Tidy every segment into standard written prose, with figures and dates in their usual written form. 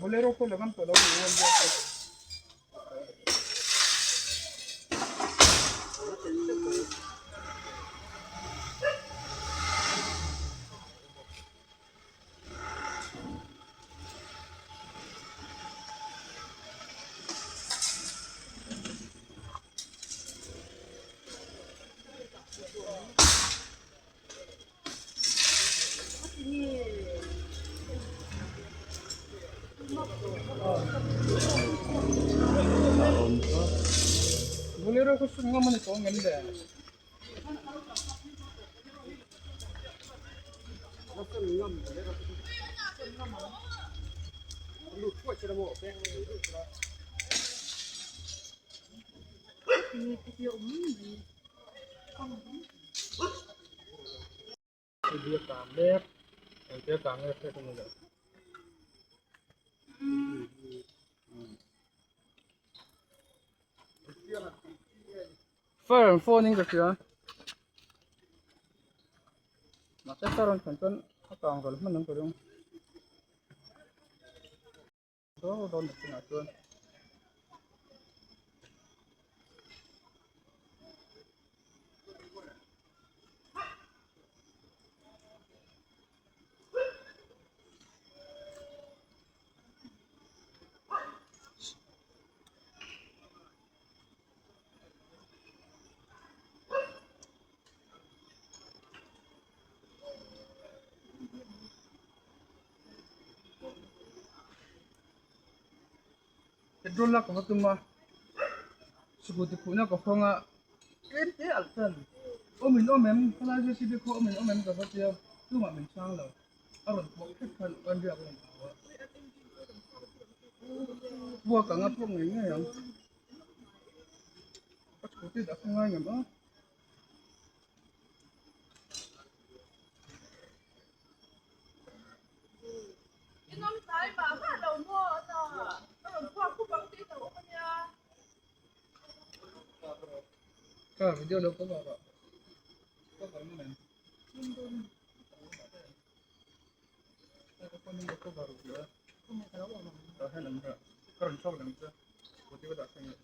Bolero ko lagan to lo Bolero ko sunga man ito ngam le. Bia kang mek engtia kang nge hriat a ni lo. Fire an phone in ka hria mahse fire an thlen chuan a kang ral hman ang ka ring. Dawn dawn chinah chuan. Petrol lak ka va tum a scooty phuhna ka hawng a tlem te alh chuan awm in awm em helai JCB khaw awm in awm em ka va tia tumah min chhang lo a rawn puak thut khan an riak a rawn au a puak ang a puak ngei ngei ang ka scooty dah kha ngai ngam a. Ka video lo cover rawh cover na men ka phone in ka cover ru a tah hian an rah ka rawn chhuak lem che scooty ka dah thleng leh.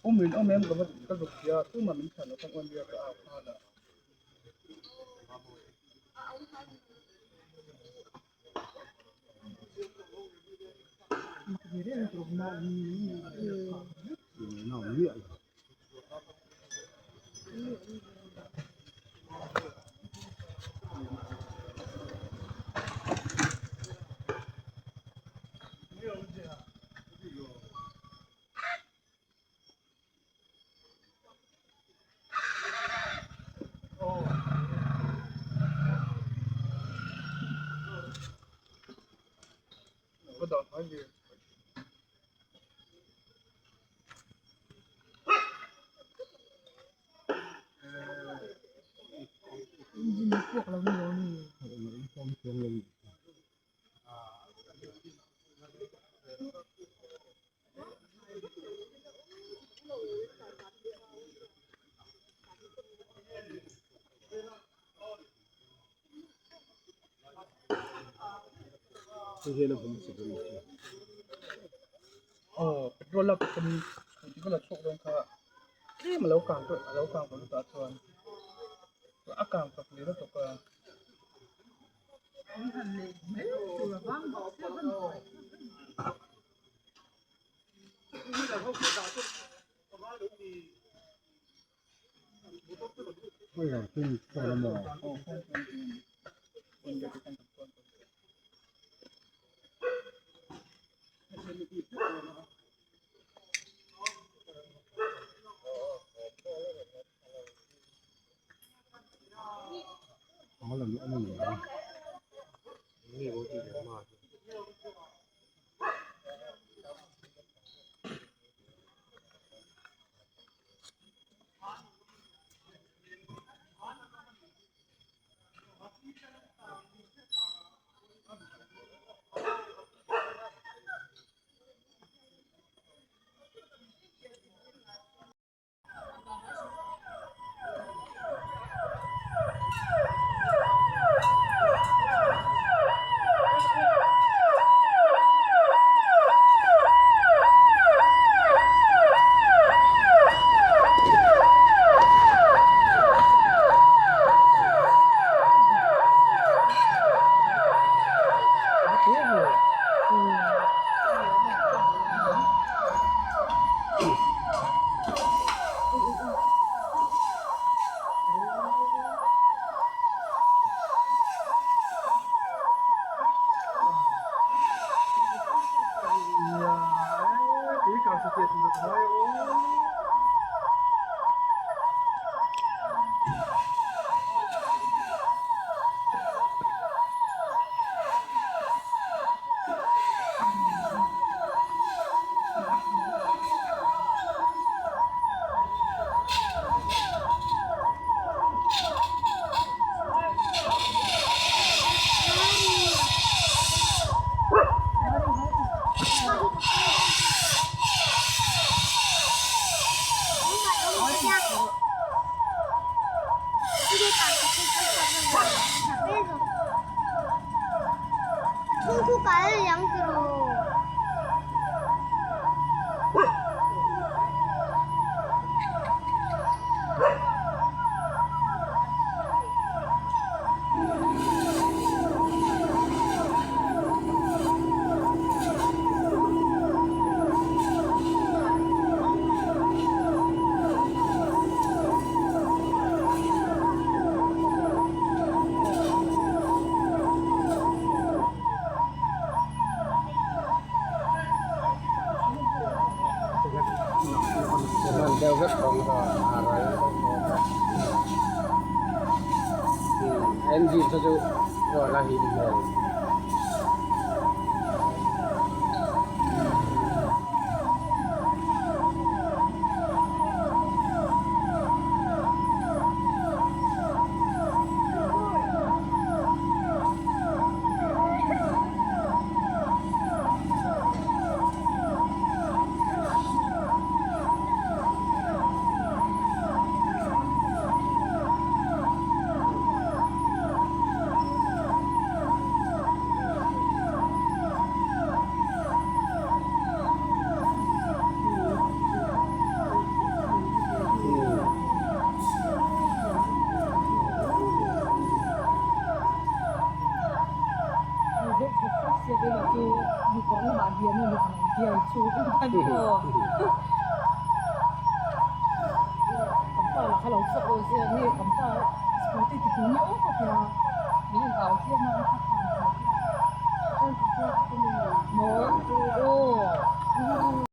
Awm in awm em ka va ka zuk sia tumah min chhan lo khan awn biak ka au nghal a. dah fai ve. Engine a puak lo ni lo ni. Aw petrol lak tum scooty ka la chhuak dawn kha tlem a lo kang tawh a lo kang tawh lutuk ah chuan a kang chak leh lutuk a.